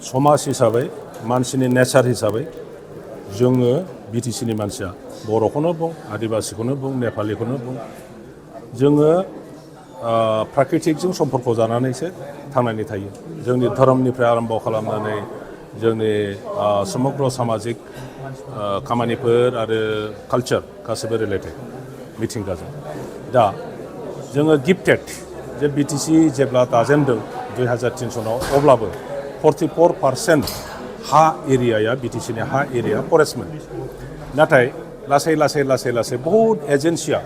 समाज हिसाबै मानसिनि नेचार हिसाबै जोङो बिटिसिनि मानसिया बर'खौनो बुं आदिबासिखौनो बुं नेपालिखौनो बुं जोङो प्राकृतिकजों सम्पर्क जानानैसो थांनानै थायो जोंनि धोरोमनिफ्राय आरम्भ खालामनानै जोंनि समग्र सामाजिक खामानिफोर आरो कालचार गासैबो रिलेटेड मिथिंगाजों दा जोङो गिफ्टेड जे बिटिसि जेब्ला दाजेनदों 2003 सनाव अब्लाबो 44% हा एरियाया बिटिसिनि हा एरिया फरेस्टमोन नाथाय लासै लासै लासै लासै बहुत एजेन्सिया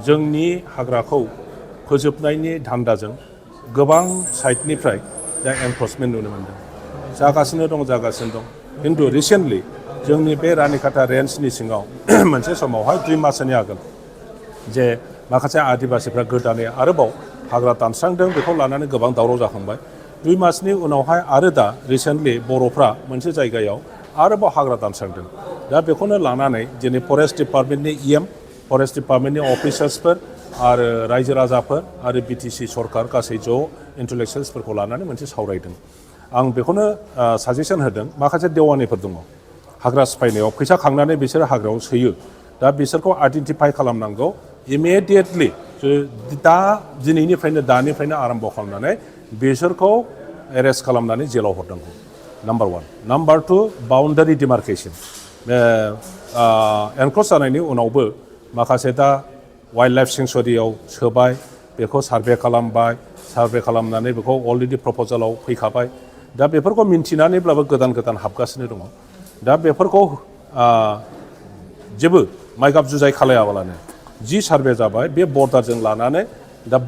जोंनि हाग्राखौ फोजोबनायनि धान्दाजों गोबां साइडनिफ्राय दा एनफर्समेन्ट नुनो मोनदों जागासिनो दं खिन्थु रिसेन्टलि जोंनि बे रानिखाता रेन्जनि सिङाव मोनसे समावहाय 2 मासनि आगोल जे माखासे आदिबासिफ्रा गोदानै आरोबाव हाग्रा दानस्रांदों बेखौ लानानै गोबां दावराव जाखांबाय 2 मासनि उनावहाय आरो दा रिसेन्टलि बर'फ्रा मोनसे जायगायाव आरोबाव हाग्रा दानस्रांदों दा बेखौनो लानानै दिनै फरेस्ट डिपार्टमेन्टनि इएम फरेस्ट डिपार्टमेन्टनि अफिसार्सफोर आरो रायजो राजाफोर आरो बिटिसि सरकार गासै ज' इन्टेलेक्सुयेल्सफोरखौ लानानै मोनसे सावरायदों आं बेखौनो साजेसन होदों माखासे देवानिफोर दङ हाग्रा सिफायनायाव फैसा खांनानै बिसोरो हाग्रायाव सोयो दा बिसोरखौ आइडेन्टिफाइ खालामनांगौ इमिडियेटलि दानिफ्रायनो आरम्भ खालामनानै बिसोरखौ एरेस्ट खालामनानै जेलाव हरनांगौ नाम्बार 1 नाम्बार 2 बाउन्डारि डिमार्केसन एनक्रस जानायनि उनावबो माखासे दा वाइल्ड लाइफ सेंसुरियाव सोबाय बेखौ सार्भे खालामनानै बेखौ अलरेडि प्रप'जालाव फैखाबाय दा बेफोरखौ मिन्थिनानैब्लाबो गोदान हाबगासिनो दङ दा बेफोरखौ जेबो माइगाब जुजाय खालायाबालानो जि सार्भे जाबाय बे बर्डारजों लानानै दा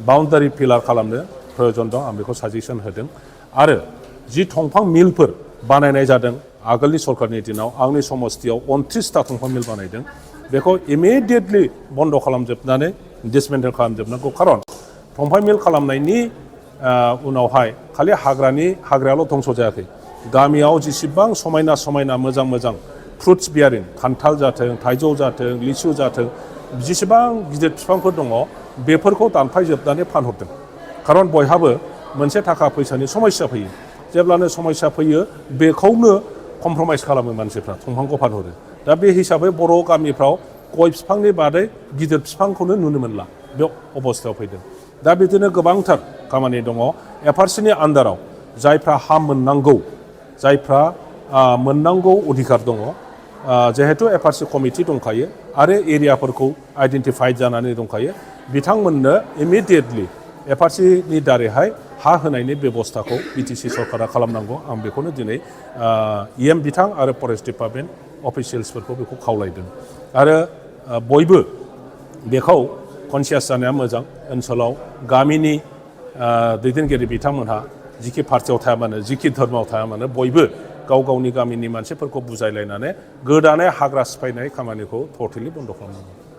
बाउन्डारि पिलार खालामनो प्रयजन दं आं बेखौ साजेसन होदों आरो जि दंफां मिलफोर बानायनाय जादों आगोलनि सरकारनि दिनाव आंनि समस्तियाव 29टा दंफां मिल बानायदों बेखौ इमिडियेटलि बन्द खालामजोबनानै डिसमेन्टेल खालामजोबनांगौ खारन दंफां मिल खालामनायनि उनावहाय खालि हाग्रायाल' धंस जायाखै गामियाव जेसेबां समायना मोजां फ्रुट्स बियारिं खान्थाल जाथों थाइजौ जाथों लिसु जाथों जेसेबां गिदिर बिफांफोर दङ बेफोरखौ दानफायजोबनानै फानहरदों खारन बयहाबो मोनसे थाखा फैसानि समस्या फैयो जेब्लानो समस्या फैयो बेखौनो कमप्रमाइज खालामो मानसिफ्रा दंफांखौ फानहरो दा बे हिसाबै बर' गामिफ्राव गय बिफांनि बादै गिदिर बिफांखौनो नुनो मोनला बे अबस्थायाव फैदों दा बिदिनो गोबांथार खामानि दङ एफआरसिनि आन्दाराव जायफ्रा हा मोननांगौ अधिकार दङ जिहेतु एफआरसि कमिटि दंखायो आरो एरियाफोरखौ आइडेन्टिफाइड जानानै दंखायो बिथांमोननो इमिडियेटलि एफआरसिनि दारैहाय हा होनायनि बेबस्थाखौ बिटिसि सरकारा खालामनांगौ आं बेखौनो दिनै इएम बिथां आरो फरेस्ट डिपार्टमेन्ट अफिसियेल्सफोरखौ बेखौ खावलायदों आरो बयबो बेखौ कनसियास जानाया मोजां ओनसोलाव गामिनि दैदेनगिरि बिथांमोनहा जिखि पार्टियाव थाया मानो जिखि धर्मआव थाया मानो बयबो गावनि गामिनि मानसिफोरखौ बुजायलायनानै गोदानै हाग्रा सिफायनाय खामानिखौ टटेलि बन्द खालामनांगौ